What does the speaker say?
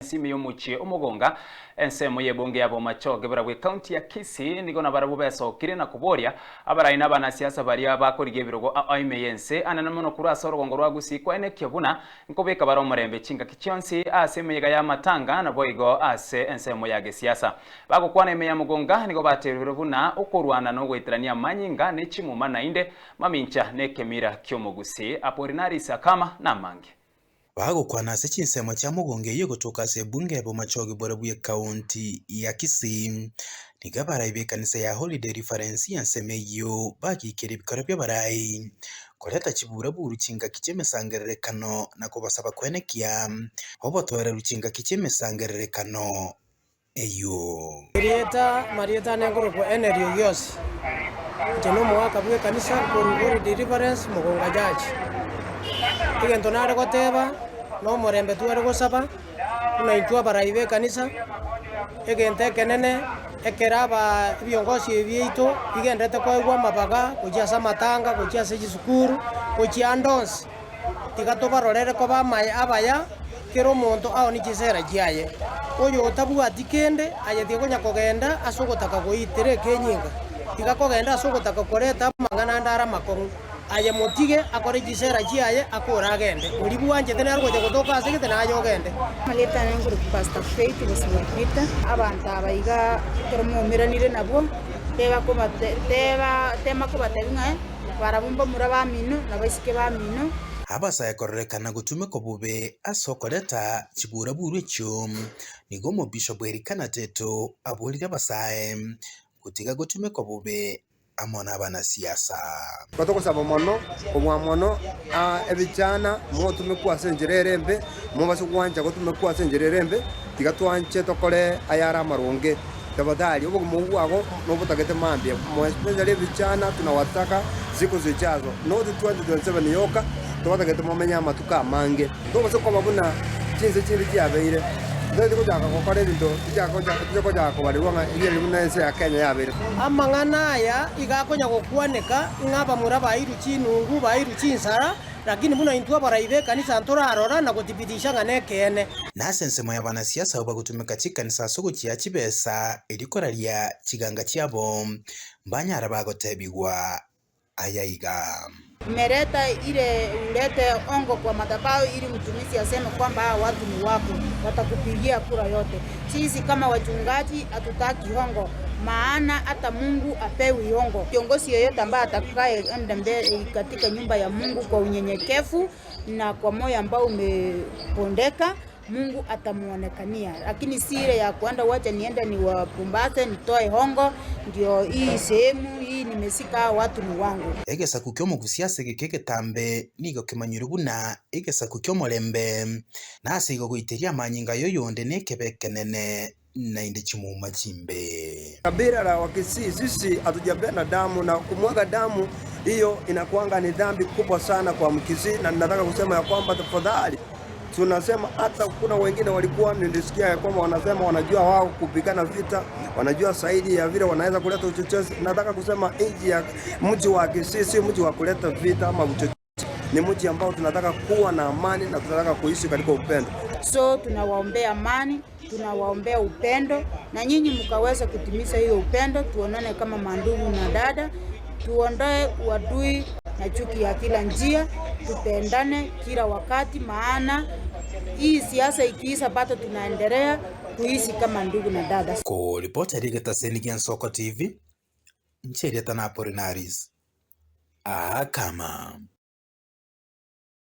Ensime y'omochie omogonga, ensemo y'ebunge ya Bomachoge barabwo ecounty ya Kisii nigo nabarabwo besokire na koboria abarai na abanasiasa baria bakorigia ebirogo ao ime y'ense anene mono korwa ase orogongo rwa Gusii kwaenekia buna nkobeka bare omorembe chingaki chionsi ase emeyega y'amatanga naboigo ase ensemo ya gesiasa. Bagokwana ime ya Mugonga nigo baterurwe buna okorwana na ogoeterania amanyinga ne chimuma nainde mamincha nekemira ki'omogusii. Apolinaris Akama namange. Bagokwana ase chinsemo chia mogongo eyio egotoka ase ebunge ya Bomachoge bore bw'Ekaunti ya Kisii, nigo abarai b'ekanisa ya Holy Deliverance y'ensemo eyio bagiikire ebikoro bi'abarai koreta chiburaburu chingaki chi'emesangererekano na kobasaba kwenekia obotoereru chingaki chi'emesangererekano eyio. Erieta Marieta ane nkorokwa Henry Ogiosi. Inche nomogaka bw'ekanisa korwa Holy Deliverance Mogonga Church. Egento nare goteba, nomorembe tware gosaba, buna intwe abarai b'ekanisa, egento ekenene ekero aba ebiongosi ebi biaito bigenderete koegwa amabaga gochia ase amatanga, gochia ase chisukuru, gochia ande onsi. Tiga tobarorere koba abaya, kera omonto aonie chinsera chiaye. Oyo otabwati kende, aye tiga konya kogenda ase ogotaka goitera ekenyinga, tiga kogenda ase ogotaka koreta amang'ana ande are amakong'u. Aye motige akore chinsera chiaye akore agende. Oria bwanchete nere ogocha gotoka ase gete naye ogende. Amarieta ane nkorokwa Pastor Faith Gosibwa Peter. Abanto aba iga ekero mwaumeranire nabwo, teba kobate teba tema kobatebia ng'a. Barabwo mbamura bamino, na baiseke bamino. Abasae kororekana gotumekwa bobe ase okoreta chiburaburu echio, nigo omobishop Elikana Teto aborire abasae gotiga gotumekwa bobe amo nabanasiasa. Togosaba mono kobua mono ebichana motumekwe ase enchera ere embe, mobase gwancha gotumekwa ase enchera ere embe, tiga twanche tokore ayare amaronge. Tafadhali, obogima obwo bwago nobotagete mambia, especially ebichana tunawataka siku zijazo, not 2027 yoka, tobatagete momenye amatuko amange. Tobase koba buna chinse chinde chiabeire, totagete gochaka gokora ebinto tigochaka kobarerwa ng'a erio buna ense ya Kenya yabeire. Amang'ana aya iga akonya gokwaneka, ng'a abamura bairwe chinungu, bairwe chinsara, Lakini buna intwe abarai b'ekanisa ntorarora na gothibitisha ng'a nekeene. Na ase ensemo y'abanasiasa abwo bagotumeka chikanisa ase ogochia chibesa erio koraria chiganga chiabo, mbanyare bagotebigwa aya iga. Umeleta ile ulete hongo kwa madhabahu ili mtumishi aseme kwamba hawa watu ni wako, watakupigia kura yote. Sisi kama wachungaji hatutaki hongo, maana hata Mungu hapewi hongo. Kiongozi yeyote ambaye atakaye enda mbele katika nyumba ya Mungu kwa unyenyekevu na kwa moyo ambao umepondeka, Mungu atamuonekania, lakini si ile ya kuenda wacha niende niwapumbaze nitoe hongo ndio hii sehemu hii nimesika hao watu ni wangu. Egesaku ki'omogusia ase egeka egetambe nigo kemanyirwe buna egesaku ki'omorembe, na ase igo goiteria amanyinga y'oyonde nekebe ekenene, naende chimuma chimbe. Kabila la Wakisii sisi hatujapenda damu na kumwaga damu hiyo inakuanga ni dhambi kubwa sana kwa Mkisii, na ninataka kusema ya kwamba tafadhali, tunasema hata kuna wengine walikuwa nilisikia ya kwamba wanasema wanajua wao kupigana vita, wanajua zaidi ya vile wanaweza kuleta uchochezi. Nataka kusema nchi ya mji wa Kisii si mji wa kuleta vita ama uchochezi, ni mji ambao tunataka kuwa na amani na tunataka kuishi katika upendo. So tunawaombea amani, tunawaombea upendo, na nyinyi mkaweza kutimiza hiyo upendo, tuonane kama mandugu na dada, tuondoe uadui na chuki ya kila njia, tupendane kila wakati, maana hii siasa ikiisha bado tunaendelea kuishi kama ndugu na dada. Koripota rigetaseni gi'Ensoko TV, Ncherieta na Apolinaris Akama.